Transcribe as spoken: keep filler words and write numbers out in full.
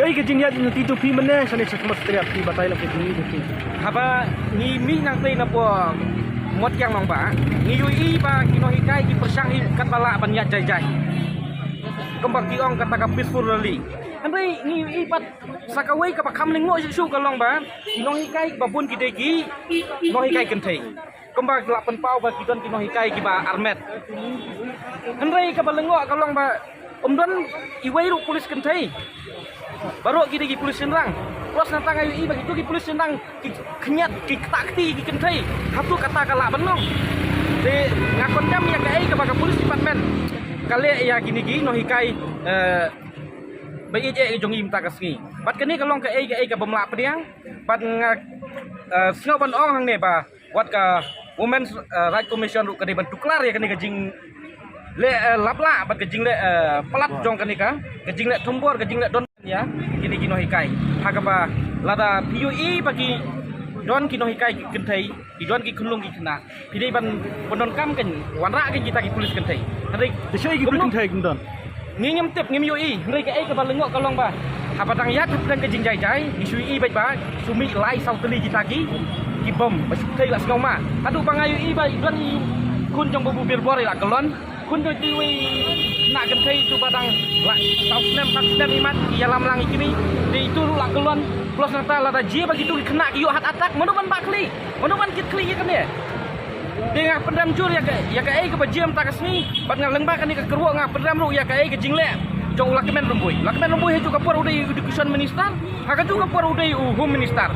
Ei ka jingïaid na ti tu phi mynne shane sha khmat Australia phi batai la phi ni phi. Haba ngi mih nangtei na por Mawkiang Nongbah, ngi ïohi ba ki nonghikai ki pyrshang hi katba lah ban ïaid jai jai. Kumba ki ong kata ka peaceful rally. Hynrei ngi ïohi pat sa kawei kaba kham lyngngoh shuh shuh ka long ba ki nonghikai ba bun ki dei ki nonghikai kynthei. Kumba ki la pynpaw ba ki don ki nonghikai kiba armet. Hynrei kaba lyngngoh ka long ba um don iwei ruh pulit kynthei. Baroh ki dei ki pulit shynrang. Plus nangta nga ïohi ba kitu ki pulit shynrang ki khynñiat, ki ktah kti ïa ki kynthei. Hato kata ka lah ban long? Te nga condemn ïa kaei kaba ka police department ka leh ïa kine ki nonghikai, eh, ba ïeit eh jong ngi mynta ka sngi. Bad kane ka long kaei kaei kabym lah pdiang. Bad nga, eh, sngew ban ong hangne ba wat ka Women's, eh, Right Commission ruh ka dei ban tuklar ïa kane ka jingleh, eh, laplah bad ka jingleh, eh, palat jong kane ka, ka jingleh thombor, ka jingleh don ïa kine ki nonghikai. Ha kaba lada phi ïohi ba ki don ki nonghikai ki kynthei, ki don ki khunlung ki khynnah, phi dei ban pyndonkam kein, wanrah kein kita ki pulit kynthei. Hynrei te shu ki pulit kynthei kin don. Ngi ngim tip, ngim ïohi, hynrei kaei kaba lyngngoh ka long ba haba dang ïaid hapdeng ka jingjai jai ngi shu ïohi beit ba shu mih lai saw tylli kita ki, ki bom ba shu kthei la sngewma. Haduh ba nga ïohi ba i don i khun jong Babu Birbor i la kyllon, khun jong iwei i khynnah kynthei tu ba dang la saw snem, saw snem imat i ïalam lang ïa kine. Te itu ruh la kyllon. Plus nangta lada jia ba kitu ki khynnah ki ïoh heart attack, mano ban bah khlieh, mano ban kit khlieh ïa kane? Te nga pynrem jur ïa ka, ïa kaei kaba jia mynta ka sngi, bad nga lyngba kane ka kyrwoh nga pynrem ruh ïa kaei ka jingleh jong u Lahkmen Rymbui. Lahkmen Rymbui ha juh ka por u dei u Education Minister, ha ka juh ka por u dei u Home Minister.